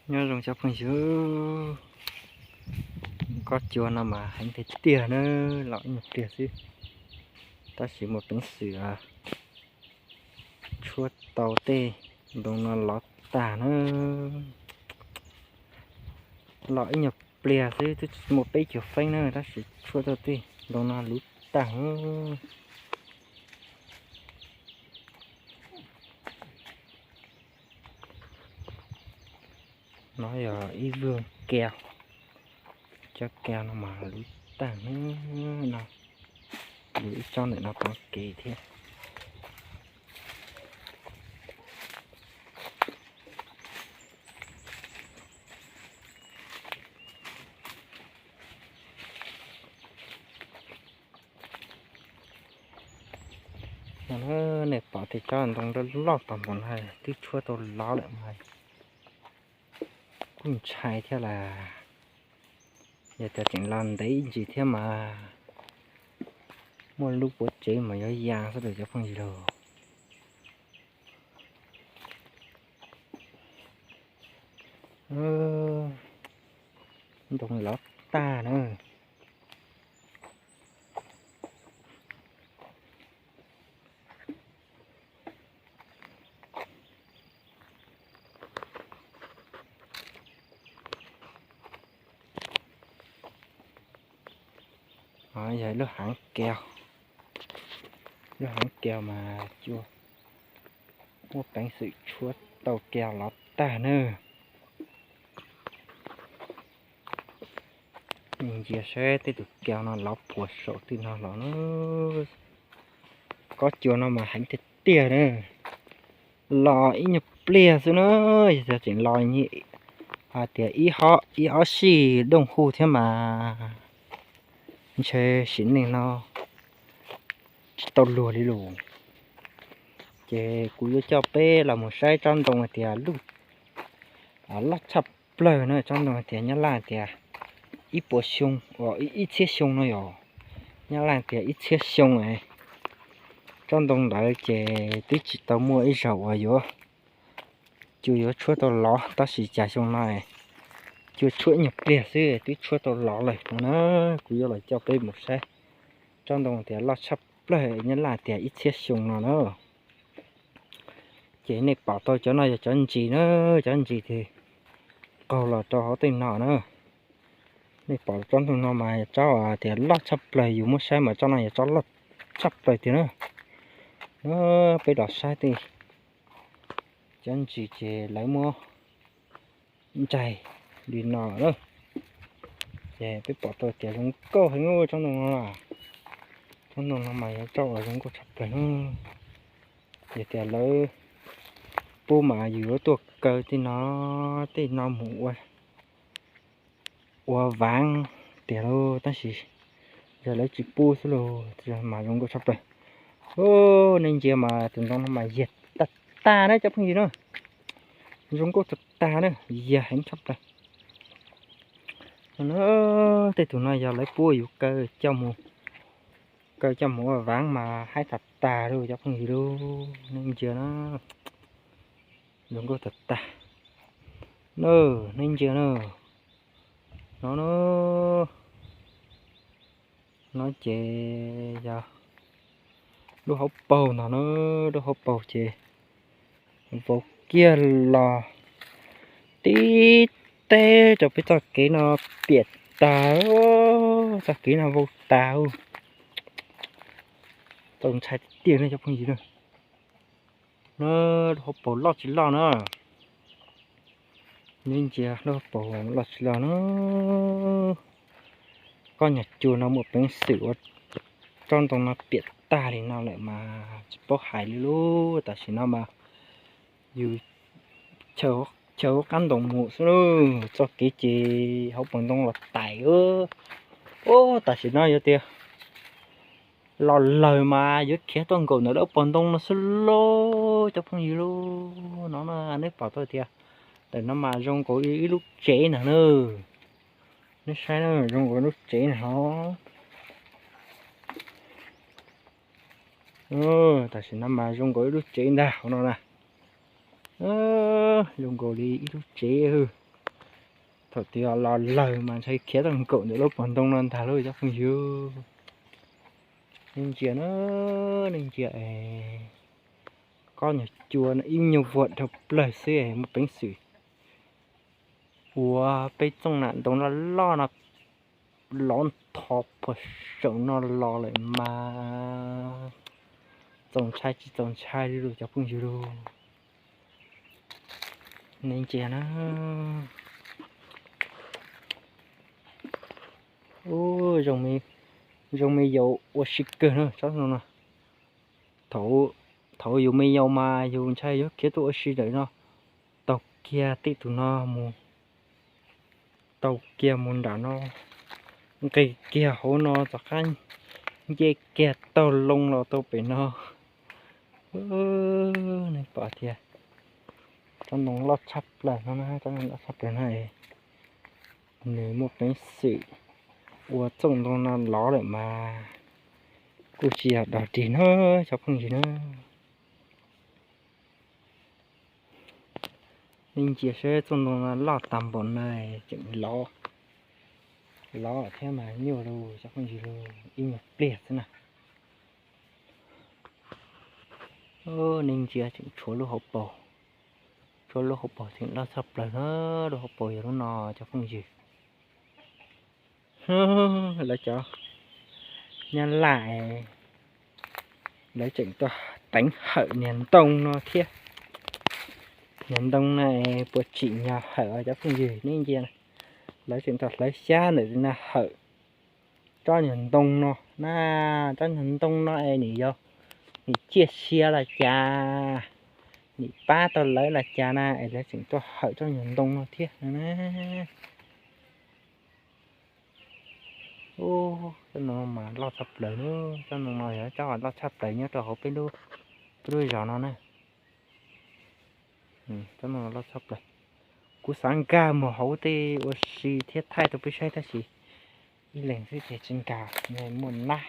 Nyob zoo cov phooj ywg, kob cua no mas heev tiag tiag na, los ib nyuag pliag xwb, tab sis muaj peev xwm tshuab tau tej ntoo no lov tag na. Los ib nyuag pliag xwb twb muaj peb caug feeb na, tab sis tshuab tau tej ntoo no luv tag. No yog ib vwg keo, cov keo no mas luv tag no, luv ib tsob ntawm no pov kev thiab. Nej pom tej tsob ntoo loj loj tag npaum no twb tshuab tau lov lawm mas kuj ntshai thiab las. Yog tias tseem los ntev ib ntsis thiab mas muaj lub puav tsev mas yuav ya xwb lawm cov phooj ywg lauj. Ntoo lov tag na. Yog lub haav keo, lub haav keo mas cua muaj peev xwm tshuab tau keo lov tag na. Nej ntsia saib tej tus keo no lov puag saum tej no los na. Kob cua no mas heev tiag tiag na. Los ib nyuag pliag xwb na, yog tias tseem los hais tias ib ob sij dooj hu thiab mas ntshe sim neej no tsis tau luag li lus. Ces kuv yuav coj peb los mus saib tsob ntoo hais tias loj tshaj plaws na, tsob ntoo hais tias nyob Laj tias ib puas xyoo, ib txhiab xyoo no yom. Nyob Laj tias ib txhiab xyoo. Tsob ntoo ntawd ces twb tsis tau muaj ib zaug uas yuav, cua yuav tshuab tau lov, tab sis cas xyoo no cua tshuab ib nyuag pliag xwb twb tshuab tau lov lawm no na. Kuv yuav los coj peb mus saib tsob ntoo tias loj tshaj plaws nyob Laj tias ib txhiab xyoo no na. Ces nej pom tau cov no yog cov ntsis na, cov ntsis ces qaug los rau hauv tej no na. Nej pom tsob ntoo no mas tsob tias loj tshaj plaws, yus muab saib mas tsob no yog tsob loj tshaj plaws tiag na. Peb los saib tej cov ntsis ces lawv muab ntsaig li no na. Ces peb pom tau tias zoo nkauj heev tsob ntoo no. Tsob ntoo no mas yog tsob uas zoo nkauj tshaj plaws na. Yog tias lawv pub mas yus yuav tuaj kaw tej no, tej no mus ua, ua vaav tiag lauj, tab sis yog lawv tsis pub xwb lauj, mas zoo nkauj tshaj plaws. Nej ntsia mas tus ntoo no mas yag tag tag na cov phooj ywg na. Zoo nkauj tag tag na, yag heev tshaj plaws. Tej tus no yog lawv pub yus kaw coj mus, kaw coj mus ua vaav mas haib tag tag lauj cov phooj ywg lauj. Nej ntsia na, zoo nkauj tag tag. Nej ntsia na, no na, no ces yog lub hauv paug no na, lub hauv paug ces vau kiag los tib teb rau peb txoj kev no piam tag, txoj kev no vau tag. Txaus ntshai tiag tiag ne cov phooj ywg na. Lub hauv paug loj tsis loj na. Nej ntsia lub hauv paug loj tsis loj na. Kob nyuag cua no muaj peev xwm ua tsob ntoo no piam tag li no lawm mas tsis paub hais li lauj. Tam sim no mas yus chaw hauv qab ntoo mus xwb lauj, txoj kev ces hauv paus ntoo los tais. Ub, tam sim no yog tias los lawm mas yuav khiav tuaj nkaum ntawm lub paus ntoo no xwb lauj cov phooj ywg lauj. No na, neb pom tau tias ntawm no mas zoo nkaus ib lub tsev ntag na. Neb saib na, zoo nkaus lub tsev ntag no. Tam sim no mas zoo nkaus ib lub tsev ntag hauv no na. Zoo nkaus li ib lub tsev. Thaum twg los lawg mas ntshai khiav tau nkaum ntawm lub pob ntoo no ntag lauj cov phooj ywg. Nej ntsia na, nej ntsia es kob nyuag cua no ib nyuag vuag dhau plaws xwb es muaj peev xwm ua peb txooj nam ntoo loj loj no lov ntho puag saum no los lawm mas txaus ntshai tsis txaus ntshai li lauj cov phooj ywg lauj. Nej ntsia na. Ub, zoo me yaus ua si kawg na tsob ntoo no. Thaum yus me yaus mas yus ntshai yus khiav tuaj ua si ntawm no, taug kiag tej tus no mus, taug kiag mus nram no, nqis kiag hauv no tom qab nce kiag taug loo los tau pem no. Nej pom tias tsob ntoo loj tshaj plaws no na, tsob ntoo loj tshaj plaws no es nws muaj peev xwm ua txooj ntoo no lov lawm mas kuj tsis yog dog dig no cov phooj ywg na. Nej ntsia seb txooj ntoo no loj tag npaum no tseem lov, lov thiab mas nyuaj lauj cov phooj ywg lauj, ib nyuag pliag xwb na. Nej ntsia tseem tshuav lub hauv paus, tshuav lub hauv paus tseem loj tshaj plaws na, lub hauv paus yog lub no cov phooj ywg. Lawv cov Nyab Laj lawv tseem tuaj teev hawm niag ntoo no thiab. Niag ntoo no puas tsim nyog hawm cov phooj ywg nej ntsia, lawv tseem tuaj hlawv xyab ntawm no hawm tsob niag ntoo no na. Tsob niag ntoo no es nws yog nws ciaj sia los cas, nws pab tau lawv los cas na es lawv tseem tuaj hawm tsob niag ntoo no thiab na. Ub, tsob ntoo no mas loj tshaj plaws na, tsob ntoo no yog tsob loj tshaj plaws nyob rau hauv peb lub, peb lub zos no na. Tsob ntoo no loj tshaj plaws. Kuv xav nkag mus hauv tej ua si thiab thaij rau peb saib tab sis ib leeg xwb ces tsis nkag, muaj nab.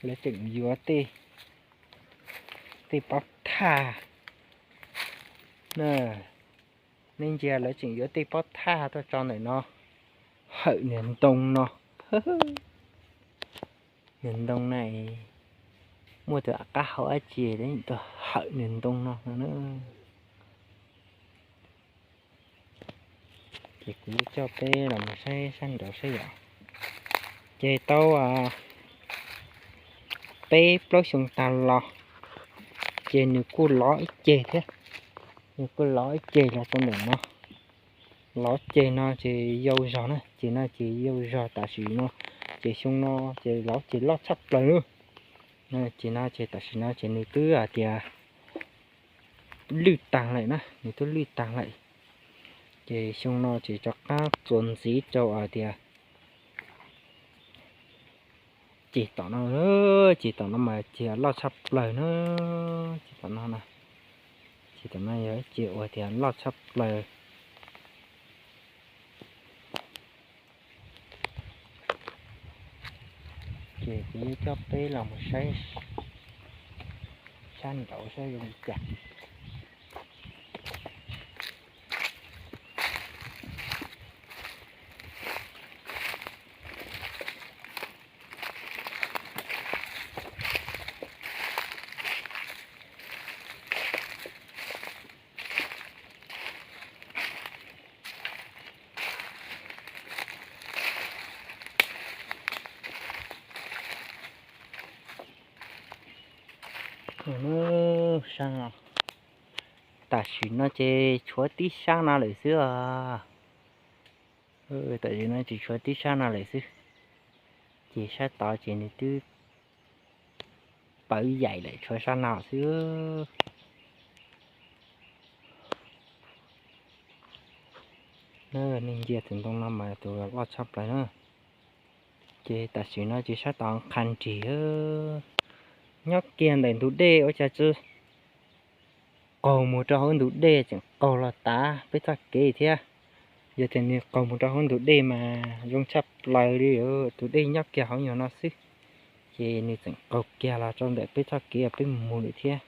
Lawv tseem yuav tej pob thaj, nej ntsia lawv tseem yuav tej pob thaj tuaj tso ntawm no hawm niag ntoo no. Niag ntoo na, muaj tus qab hau dab tsi tuaj hawm niag ntoo no no na. Ces kuv coj peb los mus saib sab nraud saib yom. Ces tau peb plaub xyoo tas los, ces nws kuj lov ib ceg thiab, nws kuj lov ib ceg los rau ntawm no. Lov ceg no ces yau zog na, ces no ces yau zog tam sim no, ces xyoo no ces lov ceg loj tshaj plaws na. Ces no ces tam sim no ces nws twb hais tias lwj tag lawm na, nws twb lwj tag lawm. Ces xyoo no ces rov qab txuas ntxiv rau hais tias ces tom no, ces tom no mas ces loj tshaj plaws na, ces tom no na, ces tom no yog ib ce uas tias loj tshaj plaws. Ces kuv yuav coj peb los mus saib sab nraud saib zoo li cas. Tam sim no ces tshuav tib sab no lawm xwb os. Tam sim no ces tshuav tib sab no lawm xwb. Ces sab tod ces nws twb pawv yaim lawm, tshuav sab no xwb. Nej ntsia tus ntoo no mas tus loj tshaj plaws na. Ces tam sim no ces sab tod qha nrig, nyob kiag ntawm ntug dej ua cas tsis qaug mus rau hauv ntug dej, tseem qaug los tav peb txoj kev thiab. Yog tias nws qaug mus rau hauv ntug dej mas zoo tshaj plaws li, tus dej nyob kiag hauv nyuag no xwb. Ces nws txawm qaug kiag los rau ntawm peb txoj kev peb mus lawm thiab.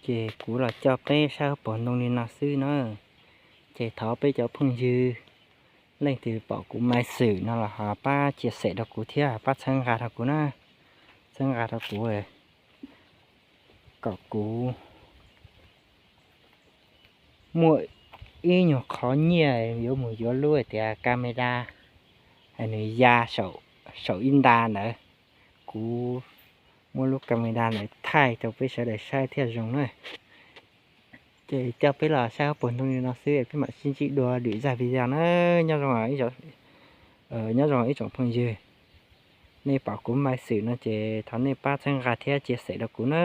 Ces kuv los coj peb saib puag ntoo li no xwb na. Ces thov peb cov phooj ywg leej twg pom kuv maiv xwm no los ho pab chia sẻ rau kuv thiab pab txhawb nqa rau kuv na. Txhawb nqa rau kuv kom kuv muaj ib nyuag qhov nyiaj yuav mus yuav lub tias camera, nws ya saum ib nta ntawd. Kuv muab lub camera ntawd thaij rau peb sawv daws saib thiaj zoo na. Ces coj peb los saib puag ntoo li no xwb, peb mam sib ntsib dua lwm zaj video na. Nyob zoo, nyob zoo ib tsoom phooj ywg, nej pom kuv maiv xwm no ces thov nej pab txhawb nqa thiab chia sẻ rau kuv na.